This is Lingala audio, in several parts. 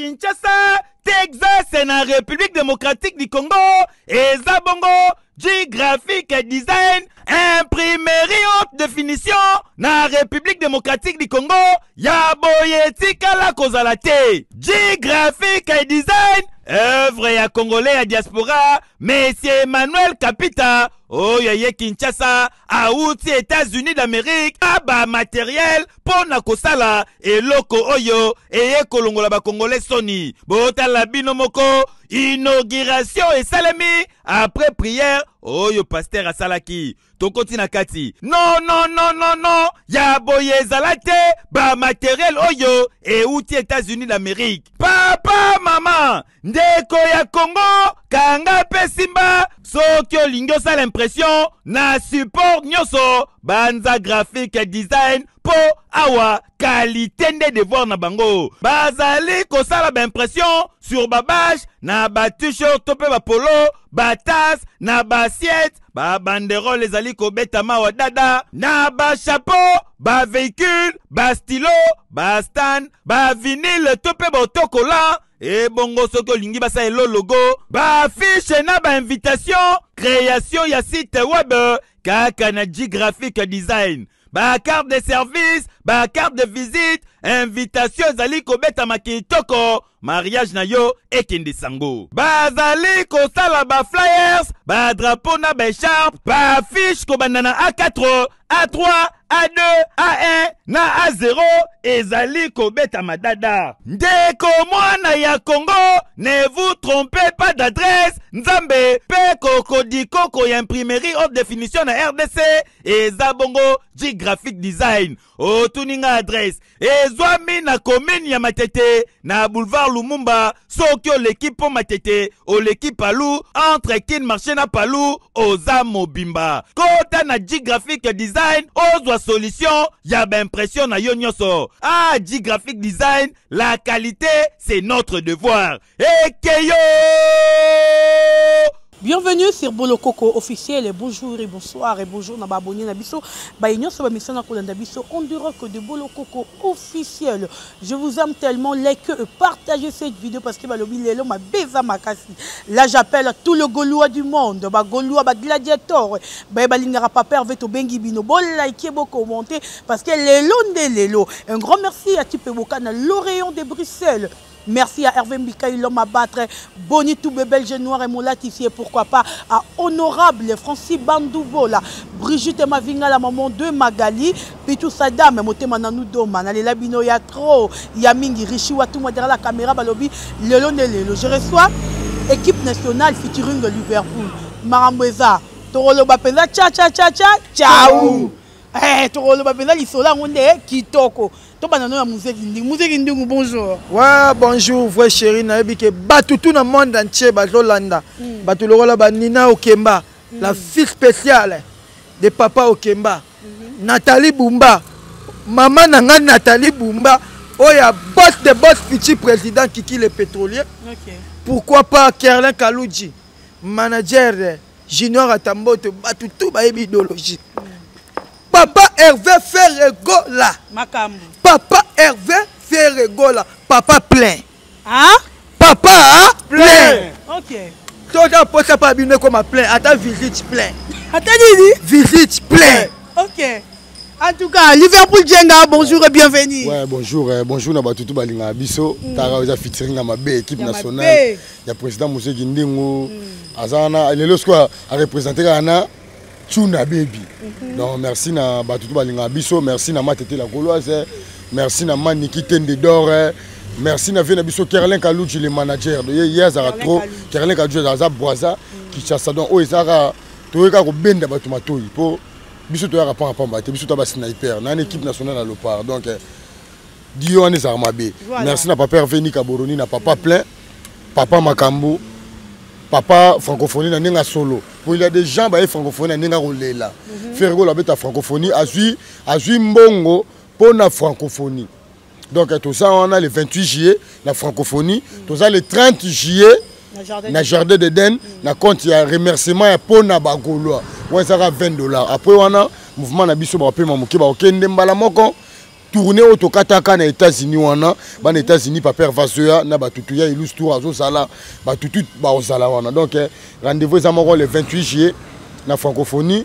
Kinshasa, Texas na République démocratique du Congo, eza bongo G-Graphic Design, imprimerie haute définition na République démocratique du Congo, ya boye etikala kozala te. G-Graphic Design, œuvre ya Congolais ya diaspora, Monsieur Emmanuel Kapita, oyo aye Kinshasa, awuti États-Unis d'Amérique, na ba matériel mpo na kosala eloko oyo eye kolongola ba Congolais soni. Botala bino moko, inauguration esalemi après prière oyo pasteur asalaki. Tokoti na kati. Non, non, non, non, non, ya boye ezala te, ba matériel oyo euti États-Unis d'Amérique. Papa, mama, ndeko ya Congo, kanga pe simba, soki olingi osala impression na support nyonso, banza graphique design po awa qualité nde devoir na bango. Bazali kosala ba impression sur ba bâche na ba t-shirt to pe ba polo, ba tasse na ba assiette, ba banderole ezali kobetama wa dada na ba chapeau, ba véhicule, ba stylo, ba stand, ba vinyle to pe ba autocollant. Ebongo soki olingi basala elo logo, ba affiche na ba invitation, création ya site web kaka na G Graphic Design, ba carte de service, ba carte de visite, invitation ezali kobetama kitoko, mariage na yo ekende sango. Bazali kosala ba flyers, ba drapeau na ba écharpe, ba affiche kobanda na A4, A3, A2, A1 na A0 ezali kobetama dada. Ndeko mwana ya Congo, ne vous trompez pas d'adresse, Nzambe pe kokodikoko ya imprimerie haute définition na RDC eza bongo G Graphic Design. Otuni nga adresse ezwami na commune ya Matete na boulevard Lumumba. Soki oleki po Matete, oleki Palu, entre Kin Marché na Palu, oza mobimba. Kota na G Graphic Design, ozwa solution ya ba impression na yo nyonso. Ah, G Graphic Design, la qualité c'est notre devoir. Ekeyo! Bienvenue sur Bolokoko officiel. Bonjour et bonsoir et bonjour na ba abonné na biso. Ba nyonso ba misana kolanda biso en direct de Bolokoko officiel. Je vous aime tellement, like et partagez cette vidéo parce que balobi lelo ma beza makasi. Là j'appelle tout le Gaulois du monde, ba Gaulois, ba gladiator, ba balingaka papa Hervé to bengi bino. Bo liker, bo commenter parce que lelo nde lelo. Un grand merci à Tipe Bokana, l'Oréon de Bruxelles. Merci à Hervé Mbikaï, l'homme à battre, Boni Toubé, Belge Noir et Moulatifi, et pourquoi pas à Honorable Francis Bandoubola, Brigitte Mavinga, la maman de Magali, Pitou Sadam, Motema Nanou Doma, Nalela Bino, ya trop, Yamingi, Richi Watouma derrière la caméra, Balobi, Lelo Lelo. Je reçois équipe nationale featuring de Liverpool, Marambweza, Torolo Bapeza, tcha tcha tcha tcha, ciao. Eh, tokoloba mpenza lisolo yango nde kitoko. Tobanda no ya Muzeki Ndingu. Muzeki Ndingu, bonjour. Ouais, bonjour, vrai chéri. Nayebi ke bato tout na monde entier bazolanda. Bato lokola ba Nina Okemba, la fille spéciale de papa Okemba. Nathalie Bumba, maman na nga Nathalie Bumba, oya boss de boss futur président Kiki le pétrolier. Pourquoi pas Kerlin Kaluji, manager Junior Atamboto, bato tout bayebi idéologie. Papa Hervé Ferregola. Makambo. Papa Hervé Ferregola, papa plein. Hein? Papa plein. Ok. Toza posa pa bino koma plein, ata visite plein. Ata nini? Visite plein. Ok. En tout cas, Liverpool Djenga, bonjour et bienvenue. Ouais, bonjour, bonjour na batutu balinga biso. Tara oza featuring na mabe équipe nationale. Ya président Muzeki Ndingu. Azana lelo siko a représenter kana Tuna baby. Donc merci na batutu balinga biso, merci na Matete la Gauloise, merci na Maniki Tende d'or. Merci na vie na biso Kerlin Kaluji le manager. Ye ye azaka trop. Kerlin Kaluji aza Boisa Kinshasa donc oyo ezaka toyeka kobenda bato matoyi po biso toyaka pamba pamba te, biso toya ba sniper na équipe nationale ya Léopard. Donc dio wana ezalaka mabe. Merci na papa Hervé Nika Boroni na papa plein, papa Makambo, papa francophonie na ndenge solo. Po il y a des gens baye francophonie na ndenge kolela. Fergo la beta francophonie azui mbongo pona francophonie. Donc toza wana le 28 juillet na francophonie, toza le 30 juillet na jardin d'Eden, na compte ya remerciement ya pona ba Gaulois. Wana ezalaka 20 $. Après wana mouvement na biso ba pema moke ba okende mbala moko. Tournée oyo tokataka na États-Unis wana, bana États-Unis, paper vasoya na batutu ya Ilus Tour azozala, batutu baozala wana. Donc rendez-vous eza moko le 28 juillet na francophonie,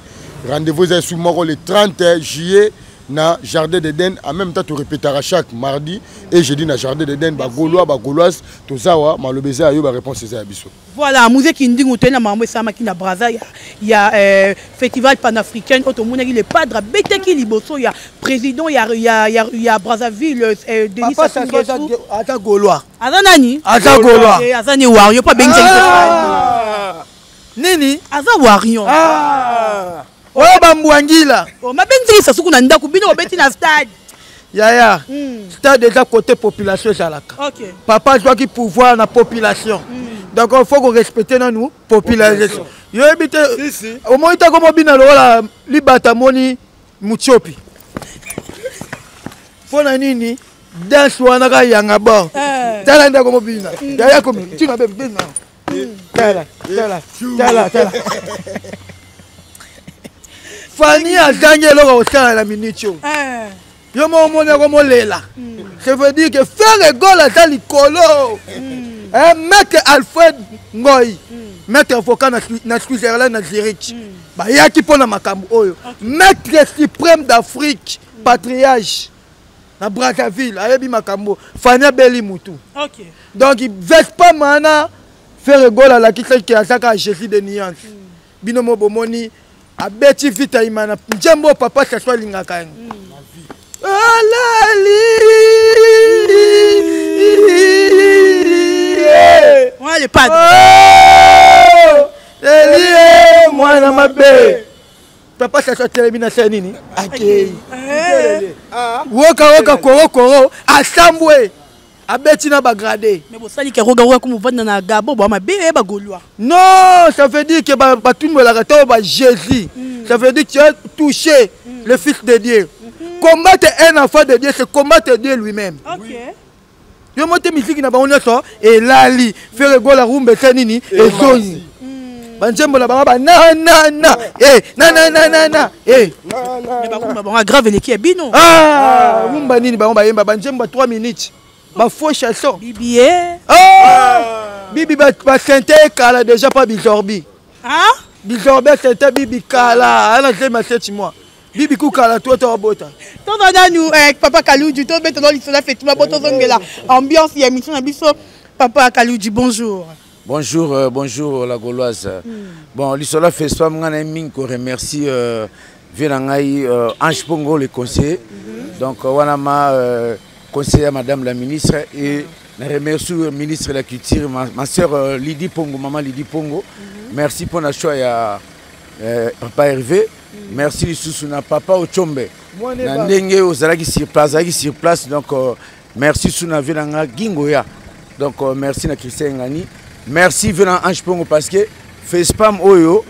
rendez-vous eza esu moko le 30 juillet na Jardin d'Eden. En même temps, tu répéteras chaque mardi et jeudi na Jardin d'Eden, ba Gaulois, ba Gauloises, tozawa maloba eza ya yo, ba réponse eza ya biso. Voilà, Mzee Kindingu toyei na makambo esalamaki na Brazza ya festival panafricain oyo tomonaki le padre abetaki liboso ya président ya Brazzaville, Denis Papa Sassou Sassou Nguesso. aza Gaulois. Aza nani? Aza Gaulois. Aza ni warrior, po abengisaki Ah! Nini? Aza warrior. Ah! Oyo bambwangila. Oh, mabengisaki Sassou kuna ndako, bino bobeti na stade. Yaya, stade eza côté population ezalaka. Papa azwaki pouvoir na population. Donc il faut qu'on respecte nanu population. Yoyebi te, omoni te komobina lokola libata moni Mutiopi. Mpo na nini danse wana kaka yanga bord. Tala ndako mobina. Yaya komi, tina bebe bina. Tala, tala, tala, tala. Fanny azangi eloko kosala na minute oyo. Yo moko omoni yango molela. Ça veut dire que Ferre Gola aza likolo. Maître Alfred Ngoy, maître avocat na Switzerland, na Zurich. Bayaki mpo na makambo oyo. Maître suprême d'Afrique, patriarche na Brazzaville, ayebi makambo. Fanny abeli mutu. Donc Vespa mana Ferre Gola alakisaki ke azaka Jésus de nuance. Bino mo bomoni abeti vita imana nzembo papa Sassou alingaka yango. Alali. Ouais, le padre. Oh! Elie mwana mabe. Papa Sassou atelemi na se nini? Akei. Woka woka koro koro asambwe. Abeti na ba gradé. Mais bosali ke roga roga comme vanda na Gabo ba mabe ba Gaulois. Non, ça veut dire que ba tumbolaka to ba Jésus. Ça veut dire que tu as touché le fils de Dieu. Combattre un enfant de Dieu, c'est combattre Dieu lui-même. Yo mote musique na bango nyonso elali Ferre Gola rumba esa nini ezongi. Ba nzembo na bango ba na na na eh na na na na na eh. Mais ba rumba bango grave eleki ya bino. Ah, rumba nini bango bayemba ba nzembo 3 minutes. Ba faux chanson. Bibi eh. Ah! Bibi ba sente kala déjà pas bizorbi. Ah? Bizorbi sente bibi kala, ana zema 7 mois. Bibi kukala toi toi bota. Toza nanu papa Kaludji to beto dans l'histoire festival boto zongela ambiance ya mission na biso papa Kaludji bonjour. Bonjour bonjour la Gauloise. Bon l'histoire festival ngana mingi ko remercie vieux ngai Ange Pongo le conseiller. Donc wana ma conseiller madame la ministre et na remercie le ministre de la culture ma sœur Lydie Pongo, maman Lydie Pongo. Merci pour la choix ya papa Hervé. Merci lisusu na papa Ochombe. Mwana Na eba. ndenge ozalaki sur place, azalaki sur place, donc merci sous na vie nanga Gingoya. Donc merci na Christian Ngani. Merci venant Ange Pongo parce que Fespam oyo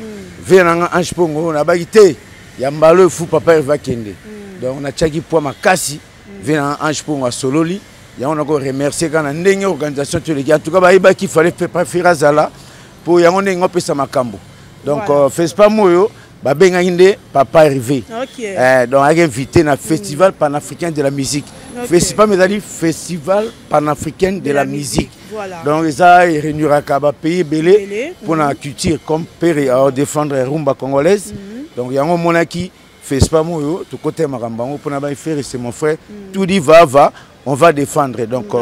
venant Ange Pongo na baki te ya mbalo fou papa Hervé Kende. Donc na tiaki poids makasi venant Ange Pongo a sololi. Ya on a ko remercier quand na ndenge organisation tu les gars. En tout cas ba yeba qu'il fallait faire pas faire azala pour yango ndenge opesa makambo. Donc, Fespam oyo ba benga inde papa Hervé. Donc a invité na festival panafricain de la musique. Festival mais festival panafricain de De la la musique. musique. Donc ça réunira ba pays belé Belé. pour la culture comme père à défendre rumba congolaise. Donc yango monaki Fespam oyo to côté makambango pour na ba faire c'est mon frère. Tout dit va va, on va défendre. Donc,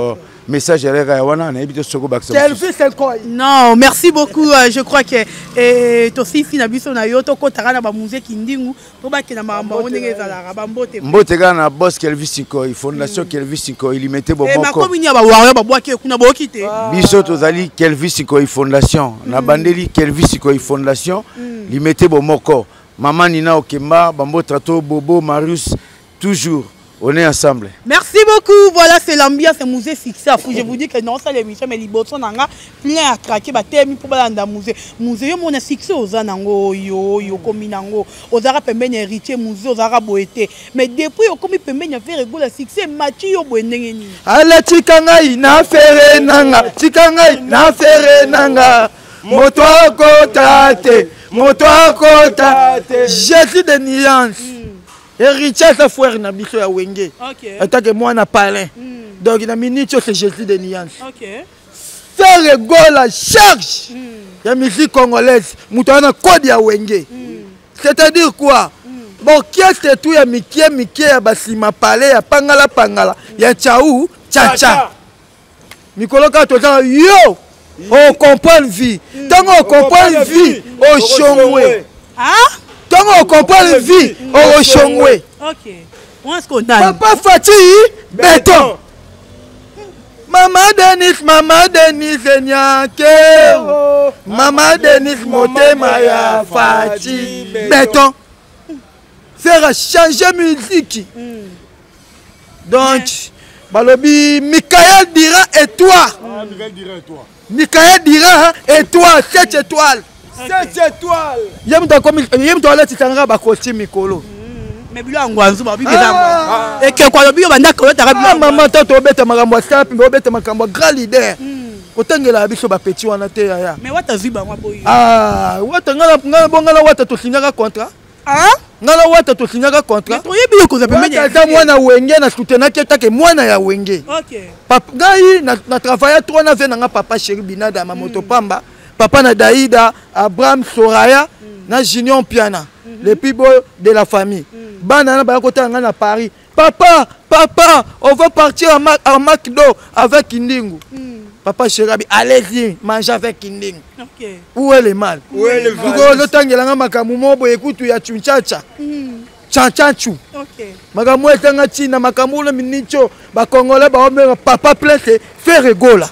message ya wana na ebito soko bakisa. Quel fils c'est quoi? Non, merci beaucoup. Je crois que tosi fi na biso na yo to kotaka na ba musée kindingu to ba ke na makambo Mbote ndenge na ezalaka, ba mbote. Mbote ka na boss Kelvis Nkoy, fondation Kelvis Nkoy, limité bo Eh, moko. makomi ni ba warrior ba bwaki kuna bo kite. Biso tozali Kelvis Nkoy fondation, na bandeli Kelvis Nkoy fondation, limité bo moko. Maman Nina Okemba, Bambo Trato, Bobo, Marius, toujours. On est ensemble. Merci beaucoup. Voilà, c'est l'ambiance, c'est Musée Succès. Je vous dis que non, ça l'émission, mais liboso nanga plein à craquer, ba temi pour balanda musée. Musée yo mona succès oza nango yo yo komi nango. Ozara pembeni héritier musée ozara boete. Mais depuis yo komi pembeni faire go la succès Mathieu yo boye ndenge nini. Ala tika ngai na fere nanga, tika ngai na fere nanga. Moto akota te, moto akota te. Jésus de nuance. Héritier aza frère na biso ya Wenge. Atake mwana palin. Donc na minute oyo c'est Jésus de nuance. Ferre Gola charge ya musique congolaise, moto aza na code ya Wenge. C'est-à-dire quoi? Baorchestre tout ya mike mike ya basima palais ya pangala pangala ya chau chacha. Mikolo kaka toza yo ocomprendre vie. Ntango ocomprendre vie oshongwe. Ntango ocomprendre vie oshongwe. Papa Fatih béton. Mama Denis, Mama Denis Enyakero, Mama Denis motema ya Fatih béton. Faire changer musique. Donc balobi Michael Dira et toi. Ah, Michael Dira et toi. Michael Dira et toi, 7 étoiles. 7 étoiles. Ye mutu akomi, ye mutu alatisanga ba costume mikolo. Mais bilo yango anzu ba bibi za. Et que kwa biyo banda ko ta Ah maman tato obeta makambo ya star mpe obeta makambo ya grand leader. Kotangela biso ba petit wana te yaya. Mais wata zwi bango boyi. Ah, wata ngala ngala bongala wata tosignaka contrat. Ah? Ngala wata tosignaka contrat. Toyebi yo koza pembeni. Wata aza mwana Wenge na soutenaki etake mwana ya Wenge. Okay. Papa ngai na, na travailla trop na vie na nga papa chéri Binada ma moto pamba, papa na Daïda, Abraham Soraya na Junior Piana, le plus beau de la famille. Bana na baya kotala ngai na Paris. Papa, papa, on va partir à Mac, à McDo avec Kindingu. Papa chéri abi, allez-y, manger avec Kindingu. Okay. Où est le mal? Où est le mal? Ozotangela nga makambo moko boye kutu ya chunchacha. Chanchanchu. Okay. Makambo etanga ntina, makambo oyo minicho, ba Congolais ba omenga papa Prince Ferre Gola.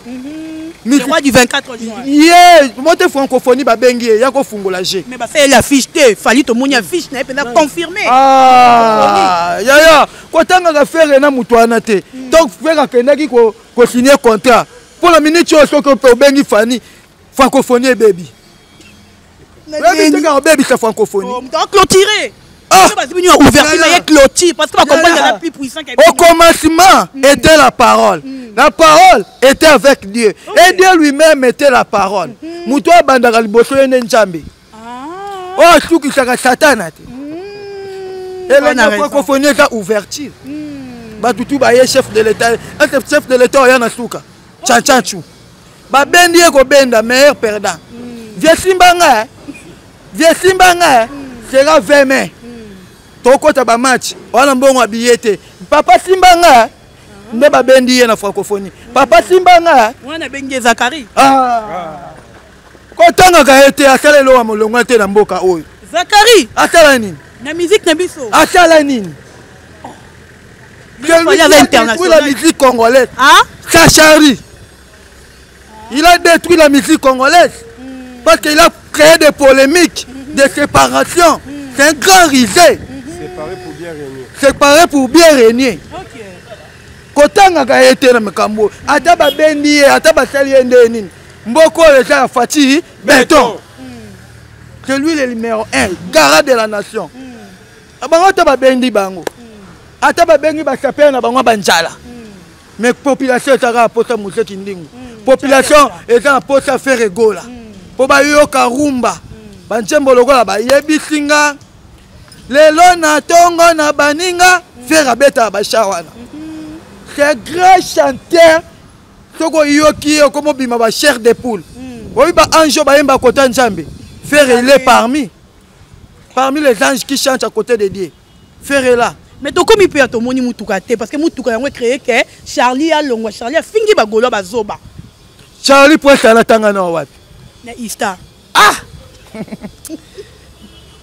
Le roi du 24 juin. Yeah, mote francophonie ba bengi ye, ya ko fungola G. Mais ba fait l'affiche te, fallait to moni affiche na pena confirmer. Ah, ya ya, ko tanga ka Ferre na mutu wana te. Donc Ferre akendaki ko ko signer contrat. Pour la minute oyo soki ope obengi Fanny, francophonie ebebi. Oyebi te kaka obebisa francophonie. Oh, moto aclôturer. Ah! Parce que nous ouverture na ye clôture parce que ba comprendre la plus puissant que Au commencement était la parole. La parole était avec Dieu. Et Dieu lui-même était la parole. Moto abandaka liboso ye nde Nzambe. Ah. Oyo asukisaka Satana te. Elongi ya francophonie eza ouverture. Bato tu baye chef de l'État. Est-ce chef de l'État oya na suka? Tchanchu. Babendi ye kobenda meilleur perdant. Vieux simba nga, vieux simba nga, sera 20 mai. Tokota ba match, wana mbongo habillé te. Papa simba nga, nde babendi ye na francophonie. Papa simba nga, wana bengi Zakari. Ah. Kotangaka ye te, asala eloko ya molongo te na mboka oyo. Zakari. Asala nini? Na musique na biso. Asala nini? Celui qui a détruit la musique congolaise. Ah? Sachari. Il a détruit la musique congolaise. Parce qu'il a créé des polémiques, des séparations. C'est un grand risé. Séparé pour bien régner. Séparé pour bien régner. Okay. Kotangaka ye te na makambo. Ata babendi ye, ata basali ye nde nini. Mboko oyo eza ya Fatih béton. C'est lui le numéro 1, garant de la nation. Bango ata babendi bango. Ata babengi ba sapeur na bango banjala. Mais population ezalaka na posa Mose Kindingu. Population eza na posa Ferre Gola. Po bayoka rumba. Banzembo lokola bayebisi nga lelo na tongo na baninga Ferre abetaka ba char wana. C'est grand chanteur. Soki oyoki ye okomi obima ba chair de poule. Oyebi ba ange oyo bayemba kota Nzambe. Ferre il est parmi. Parmi les anges qui chantent à côté de Dieu. Ferre est là. Mais tokomi mpe ya tomoni mutuka te parce que mutuka yango ecréé ke Charlie alongwa, Charlie afingi bagolo bazoba. Charlie Prince alatanga na wapi? Na Ista. Ah!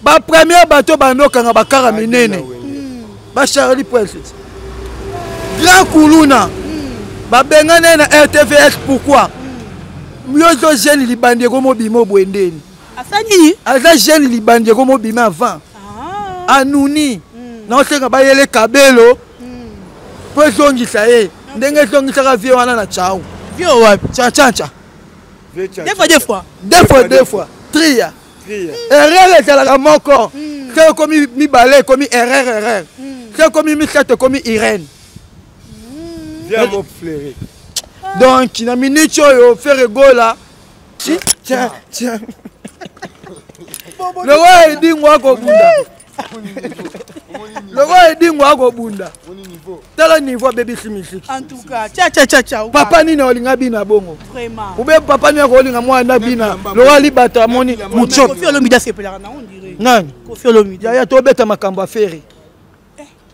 Ba premier bateau bandokanga bakara minene. Ba Charlie Prince. Grand Kuluna. Ba bengane na RTVS pourquoi? Yo zo jeune libandi ekomo bimo bwendeni. Asani? Aza jeune libandi ekomo bima avant. Ah. Anuni. Na osenga bayele kabelo. Po ezongisa ye. Ndenge ezongisaka vie wana na Tchao. Vie wapi? Tcha tcha tcha. Deux fois, deux fois. Deux fois, deux fois. Tria. Tria. Erreur ezalaka moko. Soki okomi mibale ekomi erreur, erreur. Soki okomi misato ekomi Irène. Viens mon fleuri. Donc na minute oyo Ferre Gola. Tiens, tiens. Le roi Edingwe akobunda. Lokola edingo akobunda. Tala niveau abebisi misiki. En tout cas, tcha tcha tcha tcha. Papa nini olinga bina bongo? Vraiment. Ube papa nini akolinga mwana bina? Lokola libata amoni mucho. Koffi Olomide asepelaka na on dirait. Nani? Koffi Olomide. Yaya tobeta makambo ya Ferre.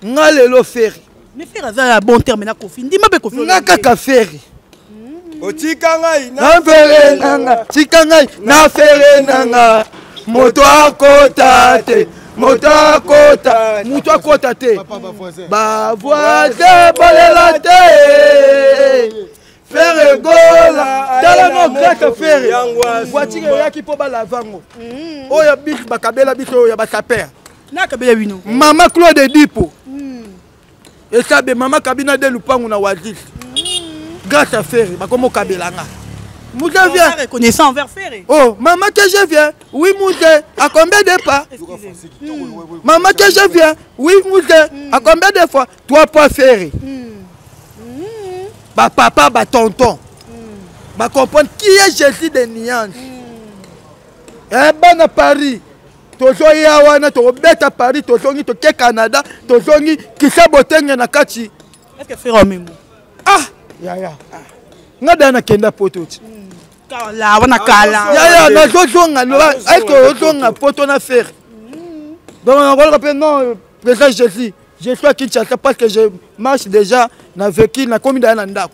Nga lelo Ferre. Mais Ferre aza na bon terme na Koffi. Ndima pe Koffi. Nga kaka Ferre. Otika ngai na Ferre nanga. Tika ngai na Ferre nanga. Moto akota te. Moto akota. Moto akota te. Ba voisin balela te. Ferre Gola. Tala no grâce à Ferre. Voiture eyaki mpo balava yango. Oyo biso bakabela biso oyo ya basaper. Nakabela bino. Mama Claude Dipo. Esabe mama kabina de lupangu na Wazis. Grâce à Ferre, bakomo kabela nga. Moussa vient. Reconnaissant envers Ferre. Oh, maman que je viens. Oui, Moussa. À combien de pas? Maman que je viens. Oui, Moussa. À combien de fois? Trois fois Ferre. Ba papa, ba tonton. Ba comprendre qui est Jésus de nuance. Eh, bana Paris. Tozoya wana tokobeta Paris, tozongi toke Canada, tozongi kisa botenge na kati. Est-ce que Ferre amemo? Ah, yaya. Nga dana kenda poto ti. Kala wana kala. Yaya nazozonga loba, est-ce que ozonga poto na Ferre? Donc on va non, président Jésus, je suis à Kinshasa parce que je marche déjà na véhicule na komi dana ndako.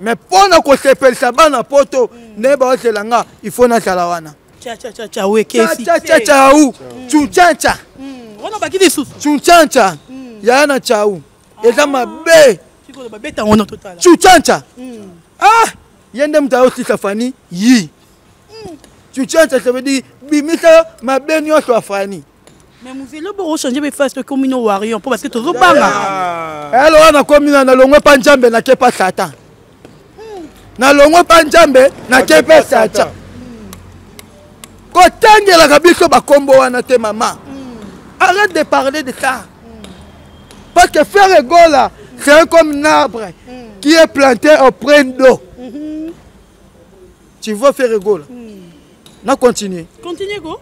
Mais pona ko sepelisa bana poto, ne ba oselanga, il faut na sala wana. Cha cha cha cha we kesi. Cha cha cha u. Chu cha cha. Wana baki lisusu. Chu cha cha. Ya na cha u. Eza mabe. Sikoyo babeta ngono totala. Chu cha cha. Ah, yende mta osisa fani yi. Chu cha cha ça veut dire bimisa mabe nyonso afani. Mais muzelo bo changer be face comme une warrior parce que tozo banga. Alors wana komi na longwe pa Nzambe na kepa Satan. Na longwe pa Nzambe na kepa Satan. Kotangelaka biso bakombo wana te mama. Arrête de parler de ça. Parce que Ferre Gola, c'est comme un arbre qui est planté auprès d'eau. Tu vois Ferre Gola? Na continue. Continue go.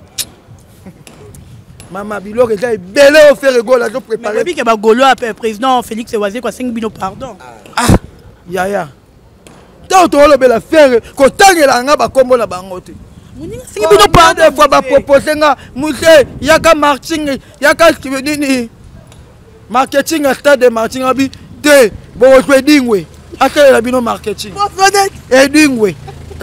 Mama biloko eza ebele oyo Ferre Gola azo préparer. Mais que ba Gaulois président Félix Wazekwa asengi bino pardon. Ah, yaya. Tant tolobela Ferre kotangela nga bakombo na bango te. Moninga asengi bino pardon. Des fois ba proposer nga musée yaka marching yaka nini marketing à stade de marching abi te bokozwa edingwe asalela bino marketing. Edingwe.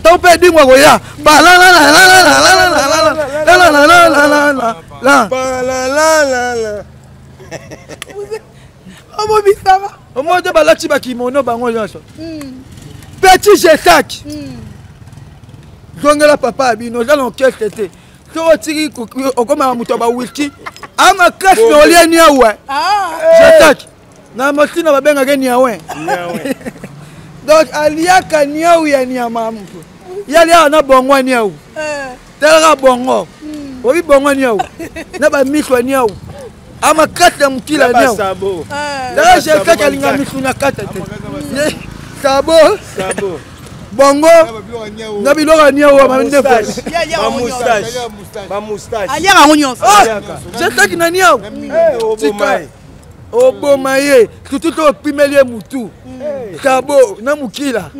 Tant pe edingwe koya ba la la la la la la la la la la la la la la la. Ba la la la la. Omobisama. Omote balati ba kimono bango nyonso. Petit Jesak. Zongela papa bino za l'orchestre te. So otiki okoma moto ba whisky. Ama classe na olie niawe. Jesak. Na mosina babengaka niawe. Donc aliaka niau ya nyama mtu. Yali na bongo niau. Talaka bongo. Obi bongo niau. Na ba miso niau. Ama kata ya mokila Na niau. basabo. Tala Jesak alinga miso na kata te. Sabo. Sabo. Bongo. Na biloko ya niau ya mandefu. Ba moustache. Ba moustache. Aliaka yango nyonso. Ah! Jesak na niau. Eh, oboma ye. Oboma ye. Surtout to opimeli ye mutu. Sabo na mokila.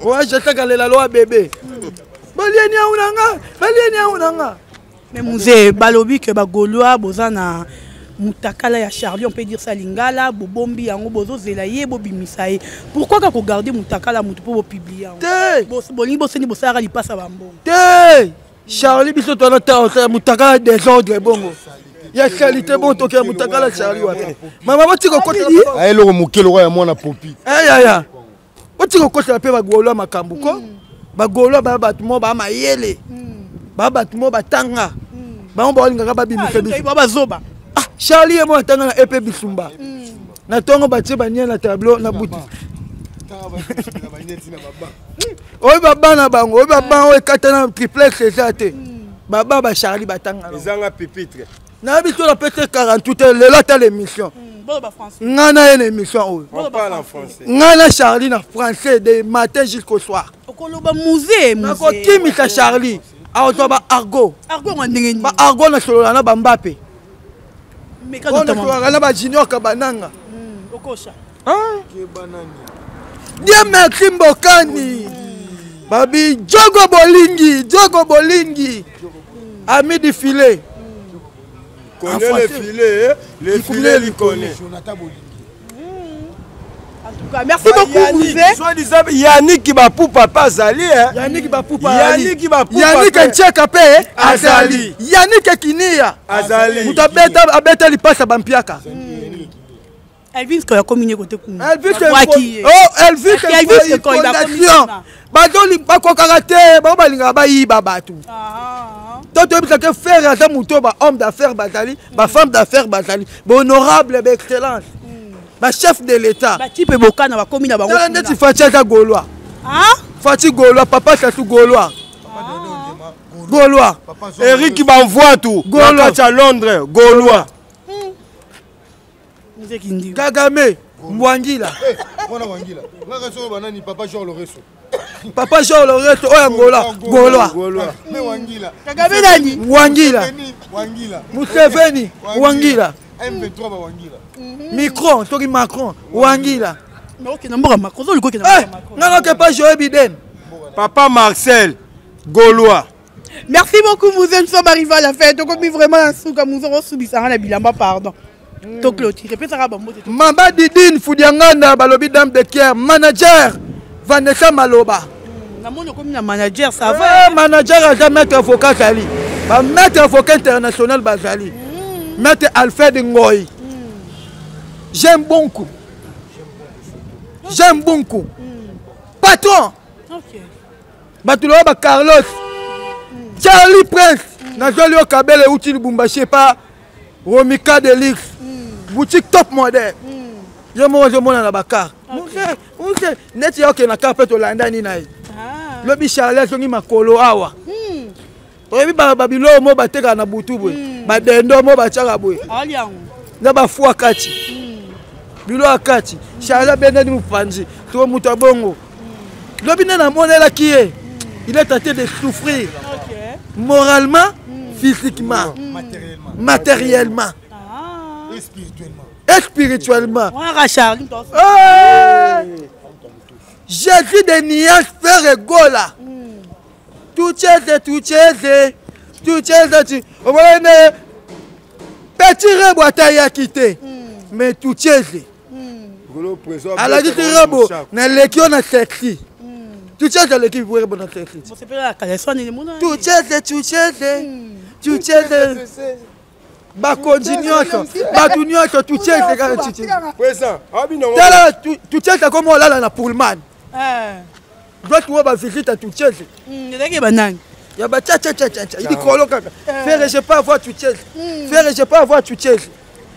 Oya Jesak alela loa bébé. Balie niau na nga. Balie niau na nga. Mais Mouze, balobi que ba Gaulois boza na mutakala ya Charlie, on peut dire ça lingala, bobombi yango bozozela ye bobimisa ye. Pourquoi ka ko garder mutakala mutu po bo publier yango? Te. Bos bolingi boseni bosala lipasa ba mbongo. Te. Charlie biso twana ta osala mutakala désordre bongo. Ya salité bon toke mutakala Charlie wapi. Mama boti ko kota. Aye loko mokelo ya mwana popi. Eh ya ya. Boti ko kota pe ba Gaulois makambo ko. Ba Gaulois ba bato mo ba mayele. Ba bato mo batanga. Bango balingaka babimisa biso. Ba bazoba. Ah, Charlie ye mo atanga na EP Bisumba. Na tongo batie ba nie na tableau na butu. Oyo ba bana bango, oyo ba bana oyo ekata na triplex eza te. Ba ba ba Charlie batanga. Ezanga pupitre. Na biso na pete 48 lelo ata l'émission. Bolo ba français. Nga na ye na émission oyo. On parle en français. Nga na Charlie na français de matin jusqu'au soir. Okoloba musée, musée. Nakokimisa Charlie. Akozwa ba argot. Argot ngo ndenge nini? Ba argot na solola na ba Mbappé. Oyo na ba junior kabananga. Okosha. Dieu merci Mbokani. Babi Djogo Bolingi, Djogo Bolingi. Ami du filet. Connaît le filet, le filet lui connaît. En tout cas, merci beaucoup, Mouzé. Soit-disant, Yannick Bapupa pas Azali. Hein? Yannick Bapupa Yannick Bapupa. Yannick Ncheka pe Azali. Yannick Kinia. Azali. Mutu abeta abeta lipasa bampiaka. Elvis koya komi kote kuna. Elvis Oh, Elvis Elvis koya fondation. Bazoli bakokaka te, bango balingaka bayiba bato. To toyebisaka frère aza moto ba homme d'affaires bazali, ba femme d'affaires bazali, ba honorable ba excellence. Ba chef de l'état. Ba type bokana bakomi na bango. Tala ndeti Fatshi aza gaulois. Ah? Fatshi gaulois, papa Sassou gaulois. Gaulois. Eric Banvoitou, Gaulois. à Londres, Gaulois. Kagame, Mwangila. Mwana Wangila. Ngaka solo banani papa Jean Loreso. Papa Jean Loreso oyo Angola, Gaulois. Gaulois. Mais Wangila. Kagame nani? Wangila. Wangila. Museveni, Wangila. M23 ba Wangila. Micron, soki Macron, Wangila. Mais ok, na mboka Macron, ozoluka okende na mboka Macron. Nga noke pa Joe Biden. Papa Marcel, Gaulois. Merci beaucoup, Mouzé. Nous sommes arrivés à la fin. Donc, on vraiment la souka. Mouzé, on subit ça, la bilamba, pardon. To clôturer. Pesa ka bambo. Mamba Didine Foudianganda, balobi dame de Kier, manager Vanessa Maloba. Namoni okomi na manager, ça va. Eh, manager aza maître avocat azali. Ba maître avocat international bazali. Maître Alfred Ngoy. J'aime beaucoup. J'aime beaucoup. Patron. OK. Bato loba ba Carlos. Charlie Prince. Nazwali yo kabele euti Lubumbashi epa Romika Delix. Boutique top modèle. Yo moko ozomona na bakar. Muse neti ya okende na kar mpe tolandani na ye. Lobi Charlie azongi makolo awa. Oyebi babiloko mo batekaka na butu boye. Badendo mo batiaka boye. Na bafua kati. Bilo ya kati. Charlie abendani mopanzi. To moto ya bongo. Lobi nde namonelaki ye. Il est tenté de souffrir. Moralement, physiquement, matériellement. Et spirituellement. Et spirituellement. Charlie. Hey! Jésus de Nias frère Gola. Tucheze, tucheze, tucheze, tu. Omwana petit rebo atayaki te. Mais tucheze. Alaki ti rebo na leki yo na sexy. Tucheze aleki rebo na sexy. Tucheze, tucheze, tucheze. Bakonzi nyonso, bato nyonso tucheze kaka tucheze. Tala tucheze koma olala na Pullman. Droite oyo bavisite ya tucheze. Ezalaki banani? Ya ba tcha tcha tcha tcha likolo kaka. Frère, je peux avoir tucheze. Frère, je peux avoir tucheze.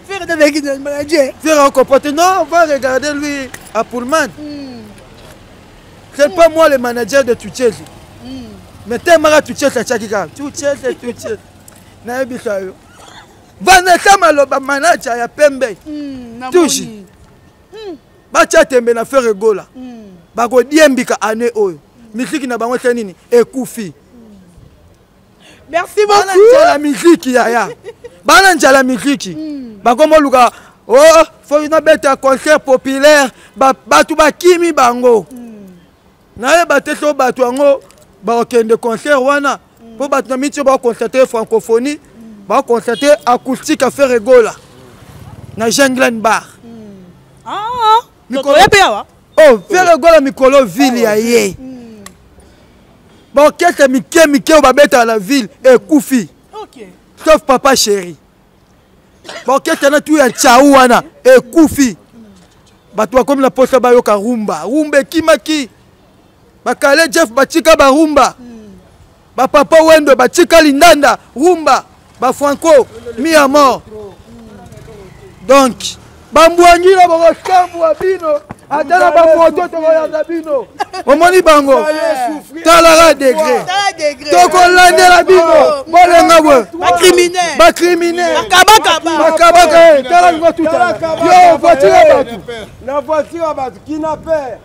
Frère ezalaki na manager. Frère on comprend. Non, on va regarder lui à Pullman. C'est pas moi le manager de tucheze. Mais tellement tucheze atiaki kaka. Tucheze, tucheze. Nayebisa yo. Vanessa Maloba manager ya pembe. Tushi. Batia tembe na Ferre Gola. Bakodiembika année oyo. Musique na bango se nini? Ekufi. Merci beaucoup. Bana njala musique yaya. Bana njala musique. Bakoma luka oh faut na beta concert populaire ba batu bakimi bango. Nayeba te so bato yango bakokende concert wana mpo bato na miti oyo bakonstate francophonie bakonstate acoustique ya Ferre Gola na Jenglen Bar. Mikolo mpe awa. Oh, Ferre Gola mikolo ville ya ye. Baorchestre mike mike oyo babetaka na ville ekufi. Sauf papa chéri. Baorchestre na tu ya Tchau wana ekufi. Bato bakomi na posa bayoka rumba. Rumba ekimaki. Bakale Jeff batika ba rumba. Ba papa Wendo batika lindanda rumba. Ba Franco mi à mort. Donc bambwangila bokosambwa bino ata na bamoto tokoyanda bino omoni bango talaka degre tokolandela bino bolenga boye bacriminel bakabaka tala lingo tuta yo voiture ya bato na voiture ya bato kidnapper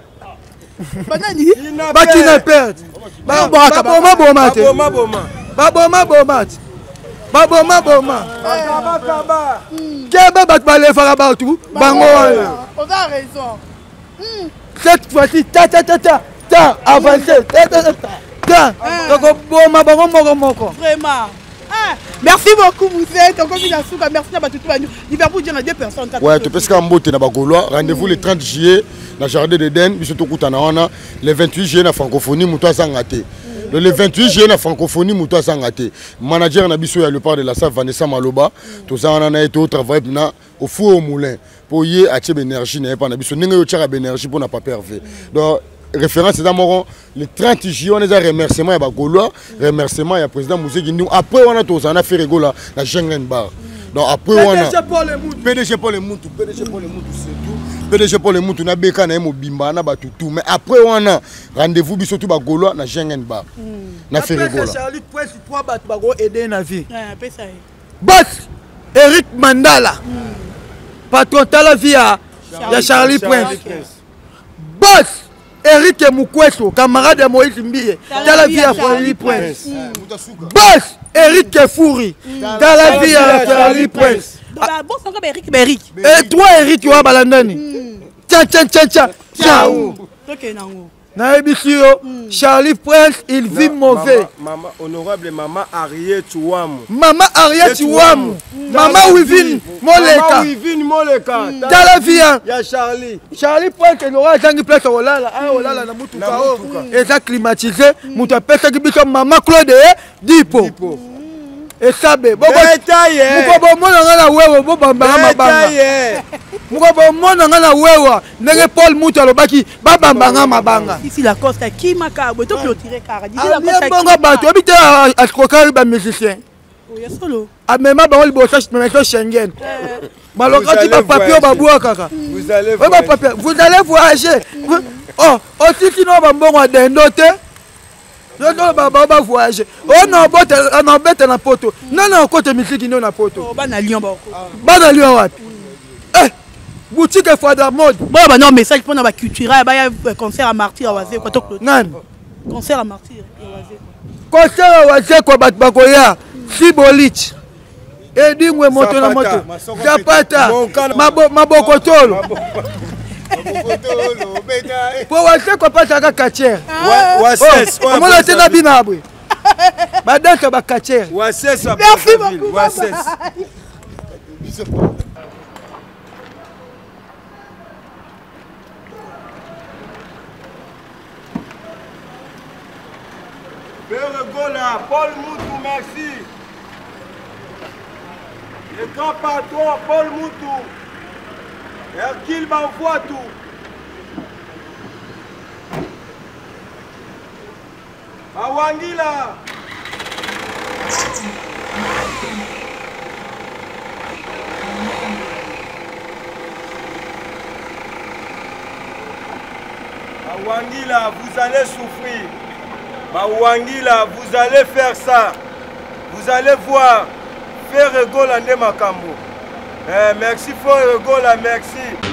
bakidnapper baboma boma te baboma boma te. Baboma boma. Keba bato balefaka bato bango wana. Oza raison. Cette fois-ci ta ta ta ta ta avance ta ta ta ta tokoboma bango moko moko. Vraiment. Ah, merci beaucoup Moussé, tokomi na suka, merci na bato tout ba Liverpool dient deux personnes. Ouais, topesika mbote na bagaulois, rendez-vous le 30 juillet na jardin d'Eden, biso tokutana wana le 28 juillet na francophonie moto azanga te. Le 28 juillet na francophonie moto azanga te. Manager na biso ya le part de la salle Vanessa Maloba, toza wana na ye to travailler na au four au moulin po ye atie baénergie na ye mpa na biso ndenge yo otiaka baénergie mpo na papa Hervé. Donc référence eza moko le 30 juillet wana eza remerciement ya bagaulois, remerciement ya président Muzeki Ndingu. Après wana tozala na Ferre Gola na Jengen Bar. Donc après wana PDG Paul Mutu, PDG Paul Mutu surtout, PDG Paul Mutu na beka na ye mobimba na bato tout. Mais après wana rendez-vous biso tout bagaulois na Jengen Bar. Na Ferre Gola. Charlie Prince trois bato bako aider na vie. Boss Eric Mandala. Patron tala vie ya Charlie Prince. Boss Eric Mukweso, camarade ya Moïse Mbiye, tala vie ya Charlie Prince. Boss Eric Fouri, tala vie ya Charlie Prince. Et toi Eric wa balandani. Tcha tcha tcha tcha. Ciao. Nayebisi yo Charlie Prince il vit mauvais. Mama honorable mama Ariette Wamu. Mama Ariette Wamu. Mama Wivine Moleka. Mama Wivine Moleka. Tala vie ya Charlie. Charlie Prince nora azangi place olala, aya olala na mutuka o. Eza climatisé, mutu apesaki biso mama Claude Dipo. Esabe boko bomona nga na wewa bobambanga mabanga. Moko bomona nga na wewa ndenge Paul Mutu alobaki babambanga mabanga. Ici la Costa kimaka boye to clôturer kaka. D'ici la Costa. Bongo bato oyebi te akrokaki ba musicien. Amema bango liboso meso Schengen. Balokati ba papier babwakaka. Vous allez vous allez voyager. Oh, osisi no ba mbongo ya dendo te. Yo ba ba voyager. Oh na bota na beta na poto. Nana okote misiki ndo na poto. Bana Lyon ba. Bana Lyon wapi? Eh boutique Fada mode. Bon ba non message pona ba cultura ba ya concert à martyr à Wazé quoi to. Nani? Concert à martyr ya Wazé. Concert à Wazé quoi bat bakoya. Sibolich. Edingwe moto na moto. Zapata. Mabokotolo. Po Wazé quoi pas ka quartier. Omona te na bina abwe. Badansa ba quartier. Merci beaucoup. Père Gola, Paul Moutou, merci. Le grand patron, Paul Moutou. Hercule Banfouatou. Awangila. Bawangila, vous allez souffrir. Bawangila, vous allez faire ça. Vous allez voir. Ferre Gola nde makambo. Eh, merci Ferre Gola, merci.